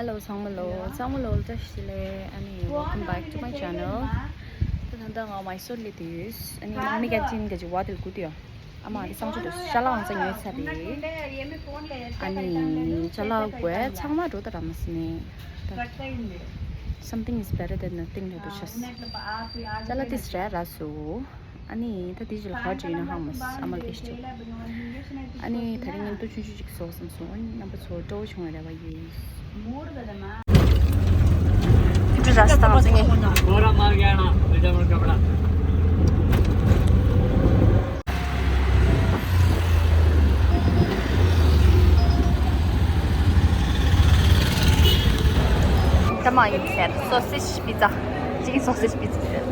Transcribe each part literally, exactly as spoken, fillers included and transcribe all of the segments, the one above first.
Hello ཚང་མ་ལོ། ཚང་མ་ལོ་བཀྲ་ཤིས་བདེ་ལེགས། ཨ་ནི་welcome back to my channel. ད་ད་ལྟ་ང་མའི་སོར་ལི་དུས་ཨ་ནི་མང་མི་ག་ཅིན་ག་ཅི་བ་དེ་ལ་གུ་དུ་ཡོ། ཨ་མ་ཨ་ནི་སང་ཆུ་དུ་ཤ་ལ་ཝང་ཚ་ཉོས་ཚར་རེད། ཨ་ནི་ཅ་ལག་དགོས་ཚང་མ་འགྲོ་ད་ར་མ་སི་ནི། Something is better than nothing ལ་དུ་ཆ་སི། ཅ་ལག་དེ་སི་ར་ར་སུ། ཨ་ནི་ད་དེ་ཅི་ལ་ཧ་ཅི་ཡིན་ན་ཧང་མ་སི་ཨ་མ་ལ་ཀེ་ཤི་ཆོ། ཨ་ནི་ད་རིང་ཉིན་ཏུ་ཆུང་ཆུང་ཅིག་བཟོ་བསམ་སོང་། ཨ་ནི་རྣམ་པ་ཚོ་སྤྲོ་བོ་བྱུང་བའི་རེ་བ་ཡོད། ཁྱེད་ཚོ་ར་སི་དང་ཚིག་ངེས། ད་མ་ཡིན་ཟེར། སོ་སེ་ཇི་པི་ཛ། ཅིག་སོ་སེ་ཇི་པི་ཛ་ཟེར།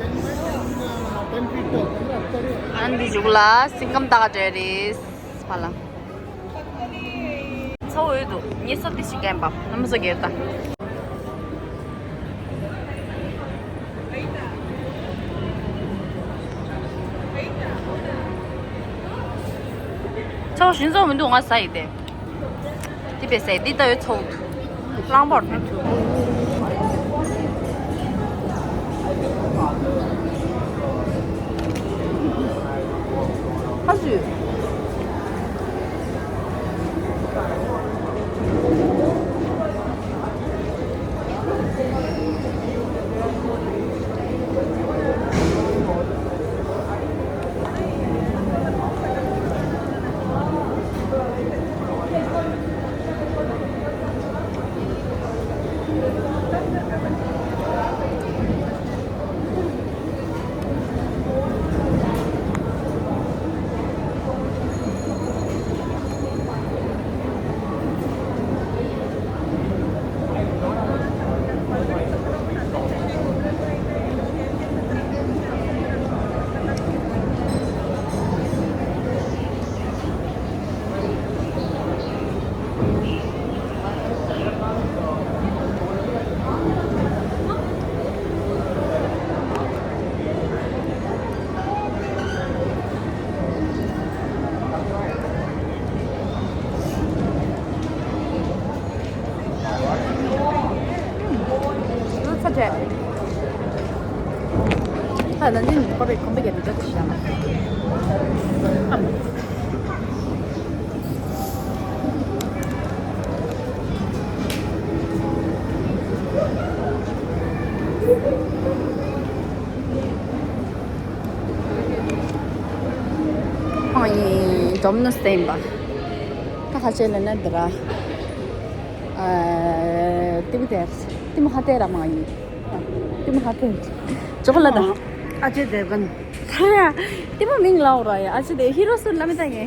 ཨ་འདི་མཇུག་ལ་སིང་སྒམ་ད་ག་འདྲ་རེད། ཕ་ལ། ཚ་བོ་ཡོད་འདུག་ངས་སོ་དེ་ཞིག་གན་པ་ནམ་སོ་གེ་ད། ཚ་བོ་ཞིན་ཚོགས་མི་འདུག་ང་ཟ་ཡི་དེ། དེ་བས་ཟེར་འདི་ལྟ་བའི་ཚོགས་འདུག་གླང་པོར་ཐོན་ཐུབ། ཧ་ཟུ། ཁོང་ཡིན་ཌོ་མི་ནོ་སི་བསྟན་པ། ད་ཁ་ཆེ་ལ་ན་འདི་ར། ཨ། ཏི་མི་དེར། ཏི་མི་ཧ་ཏེ་ར་མ་ཡིན། ཏི་མི་ཧ་ཏེ། ཇོ་ལ་ད། ཨ་ཅེ་དེ་གན། ཧ་ཡ། ཏི་མི་མིང་ལའོ་ར་ཡ། ཨ་ཅེ་དེ་ཧི་རོ་སུ་ལ་མི་ད་ངེ།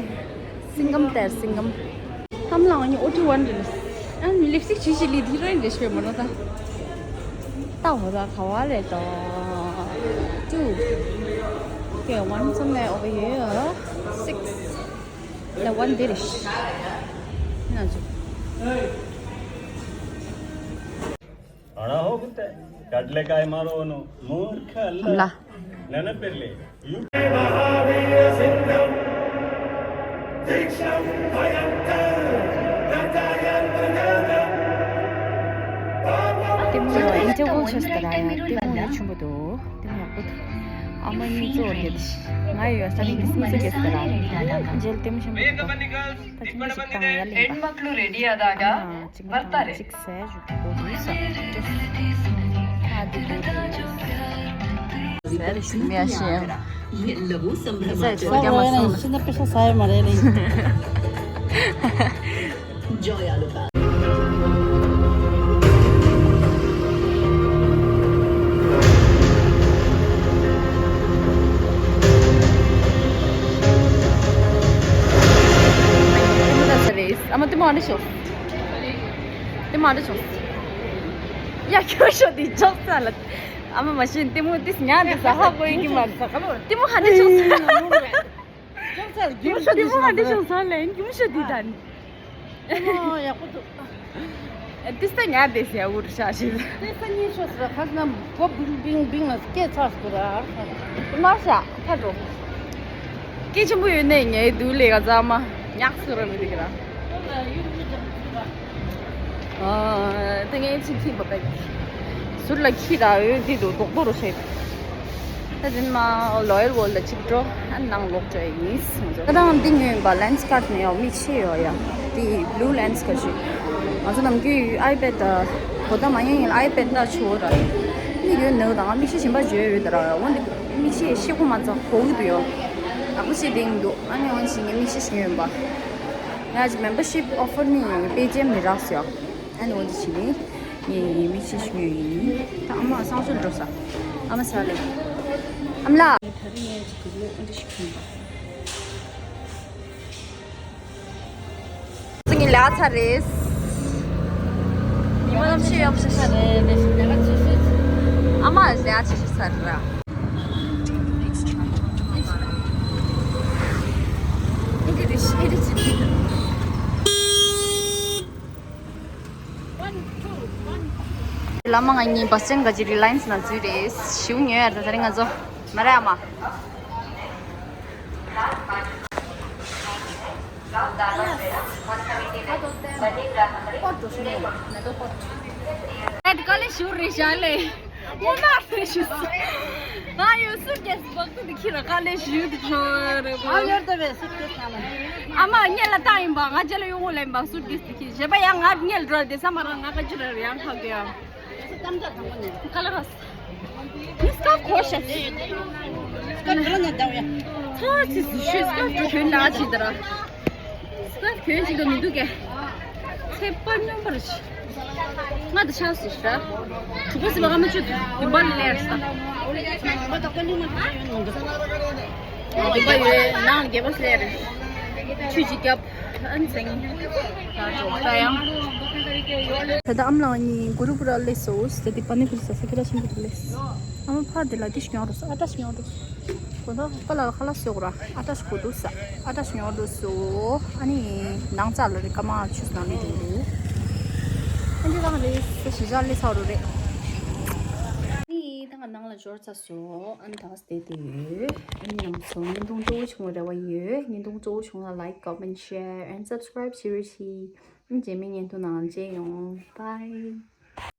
སིང་སྒམ་དེར་སིང་སྒམ། ཧམ་ལང་ཨ་ནི་ཨོ་ཊི་ཝན་རེད། ཨ་ནི་ལིབ་སི་ཊིག་ཅི་ཞིག་ལི་དི་རོ་ཨིན་རེ་ཤོད་མོ་ནོ་ད། ད་འོ་ད་ག་བ་རེད་དོ། Two. Okay, one somewhere over here. Six. Like one dish. ན་ཚོ། अड़ा हो कुत्ते, कटले काय मारो नो, मूर्ख अल्ला। हमला। नन पेरले। यू। ལྟད་མོ་ཡང་ཨིན་ཊར་ཝལ་ཆགས་ཏེ་ར་ཡང་ལྟད་མོ་ཡང་ཆེན་པོ་འདུག་ལྟད་མོ་ཡག་པོ་འདུག་ཨ་མ་གཉིས་གཙོ་བོ་རེད། ང་ཡོད་ས་ནི་གི་སིང་སིང་གི་སྟེ་ར་རྗེས་ལྟད་མོ་ཆེན་པོ་འདུག་ད་ཅི་མ་ཞིག་བཏང་ཡ་ལེན་པ། ཨ་ཅིག་བཏང་ཅིག་ཟས་ཞུ་གི་འདུག་ས། ཨ་དེ་དེ་དེ། ཟས་ཞུ་མི་ཡ་ཤེས། ཟས་ཞུ་རྒྱ་མ་སོང་། ཤི་ན་པེ་ཤ་ཟ་ཡ་མ་རེད་ལེ། ཨ་མ་ལྟད་མོ་ཨ་འདྲ་ཤོག་ལྟད་མོ་ཨ་འདྲ་ཤོག་ཡ་ཁྱོད་ཤོག་དེ་ཅོག་ཙ་ལ། ཨ་མ་མ་ཤེས་ལྟད་མོ་དེ་ཉག་དེ་ཟ་ཧ་གོ་ཡི་གི་མ་རེད། ལྟད་མོ་ཧ་འདྲ་ཤོག་ལྟད་མོ་ཧ་འདྲ་ཤོག་ཟ་ལེ་ཡིན་གི་མ་ཤོག་དེ་ད། ཨོ་ཡག་པོ་འདུག་ཨ་ཏི་ས་ཉ་དེ་ཟེར་འུར་ཤ་ཞིག་ཏི་ས་ཉི་ཤོ་ཟེར་ཁ་ན་གོ་བིང་བིང་བིང་ན་སྐད་ཚར་སྐོར་ཨ། མར་ཤ་ཁ་འགྲོ། སྐད་ཆེན་པོ་ཡོད་ནས་ཉའི་དུག་ལས་ཀ་ཙམ་མ་ཉག་སུ་ར་མི་འདུག་ར། ཨ། ད་ངས་ཅིག་ཁྱི་བ་བས། ཟུར་ལ་ཁྱི་ར་ཡོད་འདི་འདུག་རྡོག་རྡོག་རུ་བྱས། ད་དེ་མ་ལོ་ཡལ་ཝོལ་ལ་ཅིག་འགྲོ། ཨ་ནང་ལོག་འགྲོ་ཡིན། ད་རང་འདི་ཉོས་པ་ལེན་སི་ཀར་ནས་ཡོད། མིག་ཤེལ་ཡོད་ཡ། འདི་བླུ་ལེན་སི་ཀར་ཞིག་ང་ཚོ་ནམ་རྒྱུན་ཨའི་པེད་ད་གོ་ད་མ་ཡིན་ཡིན་ཨའི་པེད་ད་ཆུ་བོ་ར་མིག་ཡོད་ནོ་དང་མིག་ཤེལ་གཞན་པ་བརྗོད་ཡོད་ད་ར། འོན་ཏེ་མིག་ཤེལ་ཤེལ་སྒོ་མ་ཚང་གོ་གི་འདུག་ཡོད། ཨ་ཁུ་ཤེས་དེང་འདུག་ཨ་ནི་འོན་ཞིག་ངས་མིག་ཤེལ་ཞིག་ཡོད་པ། ང་ཅིག་མེམ་བར་ཤིབ་ཨོ་ཕར་ནི་ཡོད། པེ་ཊི་ཨེམ་ནི་རག་སོ་ཡ། ཨ་ནི་འོ་འདི་བྱས་ནས་ངས་མིག་ཤེལ་ཞིག་ཉོས་ཡིན། ད་ཨ་མ་སང་ཞོལ་འགྲོ་ས། ཨ་མ་ས་ལེ། ཨ་མ་ལགས། ད་རིང་ངས་ཅིག་གི་ལོ་འདི་ཞིག་གྱོན་པ། ངས་ལས་ཚར་རེད། ཉི་མ་ལམ་ཤེས་ཡག་ཤེས་ཤ་རེད། ལས་ཤེས་ལས་ཀ་ཆེ་ཤོས་ཨ་མ་ལས་ཆེ་ཤོས་ཚར་ར། ཨེ་འདི་རེད་ཤེས་རེད་ཅི། བླ་མ་ང་གཉིས་བ་སི་ཅན་ག་ཅི་རི་ལ་ཡན་སི་ནང་འཛུལ་རེད། ཞིའུ་ཉོས་ཡར་ད་ད་རིང་ང་ཚོ་མ་རེད་ཨ་མ། ཨེ་དཀའ་ལས་ཞུ་རེད་བཞག་ལེ། ངོ་མ་རེད་ཞུ། ང་ཡོད་སུ་རྒྱལ་སུ་བག་ཏུ་འདི་ཁྱི་ར་དཀའ་ལས་ཞུ་འདི་ཁྱོད་རེད་གོ། ཨ་ཡོད་ད་བས་སུ་རྒྱལ་སུ་ལ། ཨ་མ་ངེད་ལ་བཏང་ཡིན་པ། ང་རྗེས་ལ་ཡོང་ངོ་ལེན་པ་སུ་རྒྱལ་སུ་ཁྱི་བྱས་པ་ཡང་ང་ངེད་འགྲོ་དེ་ས་མ་རང་ང་ག་ཅི་ར་རེད་ཡང་ཁག་གི་ཡང་། ཀ་ལ་ར། མི་སྐབས་གོ་ཤ། སྐབས་ག་ལ་ན་འདའ་བ་ཡ། ཚ་ཚི་ཞུ་སྐབས་དུ་གྱོན་ལ་ཅི་འདྲ། སྐབས་གྱོན་ཅི་འདྲ་མི་འདུག་གས། ཚེ་དཔལ་སྙོམས་པར་ཤི། ང་དང་ཆགས་སུ་ཤི་ར། དྲུག་པ་སི་པ་ང་མ་ཆུ་དུ་བ་ལེར་ས། དུ་བ་ཡོད་ནང་རྒྱལ་པོ་ལེར། ཆུ་ཅི་རྒྱབ། ཨན་ཚང་། ད་ཡང་། ད་ལྟ་ཨམ་ལགས་གཉིས་གུ་རུ་པུ་ར་སླེབས་སོ། ད་ལྟ་པ་ནི་པུ་རི་ཟ་ས་ཁི་ར་ཆེན་པོ་དུ་སླེབས། ཨ་མ་ཕར་དེ་ལ་དེ་ཞིག་ཡོང་རོགས་ས། ཨ་ཏྲ་ཞིག་ཡོང་རོགས་ས། གོ་ད་པ་ལ་ཁ་ལག་ཟོས་ར། ཨ་ཏྲ་ཞིག་གོ་འདུག་ས། ཨ་ཏྲ་ཞིག་ཡོང་རོགས་སོ། ཨ་ནི་ནང་ཙག་ལ་རེ་ཀ་མ་ཆུ་ནང་ནས་འགྲོ་རུ། ཨ་འདི་གང་རེད་ས། ཞི་ཅག་སླེབས་ཚར་རོ་རེད། ཨ་ནི་ད་ང་ནང་ལ་འབྱོར་ཚར་སོང་། ཨ་ནི་ད་ག་སེ་བསྡད་དེ་ཡོད། ཨ་ནི་རྣམ་པ་ཚོ་བརྙན་ཐུང་སྤྲོ་བོ་བྱུང་བའི་རེ་བ་ཡོད། བརྙན་ཐུང་སྤྲོ་བོ་བྱུང་ན་like, comment, share and subscribe བྱེད་རོགས་གྱིས། ཨ་ནི་རྗེས་མའི་བརྙན་ཐུང་ནང་མཇལ་ཡོང་། Bye.